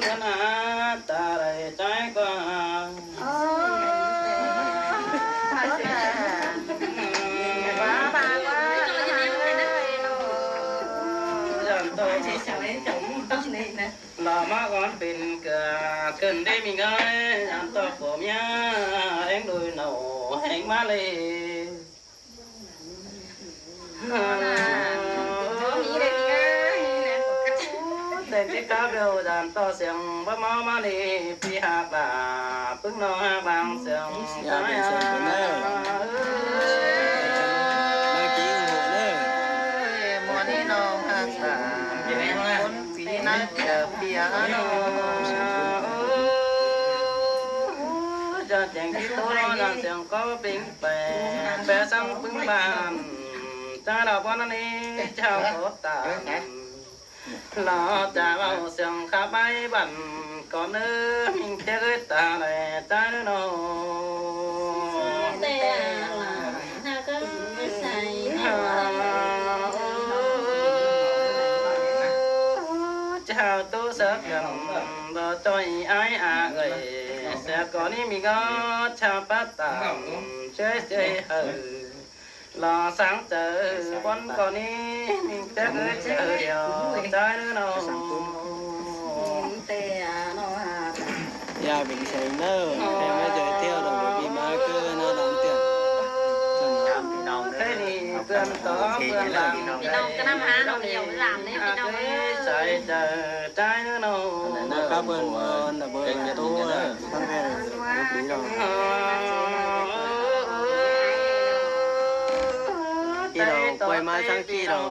ເດືອນອາຕາໄດ້ໃຈກວ່າ ໂອ້ ພາວະນາ ອືມ ພາວະນາ ຢ້ານຕໍ່ ລາມາກ່ອນເປັນເກືອ ເກີນໄດ້ມີເງິນ ຢ້ານຕໍ່ຜົວເມຍ ແຮງໂດຍເນົາ ແຮງມາເລ ແຕ່ງທີ່ກາເບວ ຢ້ານຕໍ່ສຽງ ບໍ່ເມົາມາເລ ປີຫາກລາ ປຶ້ງນອກຫາກບາງສຽງ ເສຍເປັນສ່ວນຕົວເດີ ມາກີ້ໂຫເດີ ໝໍນີ້ນ້ອງຮັກສາ ຄົນປີໃນເກີດເປຍເນາະ ຈະແຈ້ງທີ່ໂຕນາງສຽງກໍເປັນແປ ແປສັງປຶງບານ ຈາລາວບໍ່ນັ້ນນີ້ ເຈົ້າກໍຕາມ ລາວຈະເວົ້າສຽງຂາໃບບັນ ກ່ອນເດີ ມິງເຕັກເອີຍ ຕາແລ ຈາເດີນ້ອງ ແຕ່ລະ ຫາກໃສ່ ຈາໂຕສັກກັນ ບໍ່ຈ່ອຍອາຍອາເອີຍ ແຊກກໍນີ້ມີກໍຊາປະຕານ ເຈຍເຈຍເອີ ລາສັງເຈີ ບ່ອນກໍນີ້ມີແຕ່ເອີຍເຈີດຽວ ໃຈເດີນ້ອງ ແຕ່ອາໂນຫາ ຢ່າເປັນແສງເດີ ແຕ່ມາເຈີທ່ຽວດອກ ມີມາເກີນເນາະ ດອກເຕືອນ ເຄີຍໜີເພື່ອນຕໍ່ເພື່ອນຫຼັງ ພີ່ນ້ອງກໍນຳຫານ້ອງດຽວຫຼານເດ້ ພີ່ນ້ອງເອີຍ ໃຈເດີ ໃຈເດີນ້ອງ ເນາະ ຄັບເພິ່ນ ເພິ່ນເບີນຕູ້ ທັງແມ່ລູກດີເນາະ ພີ່ນ້ອງປ່ອຍມາທັງຂີ້ເນາະ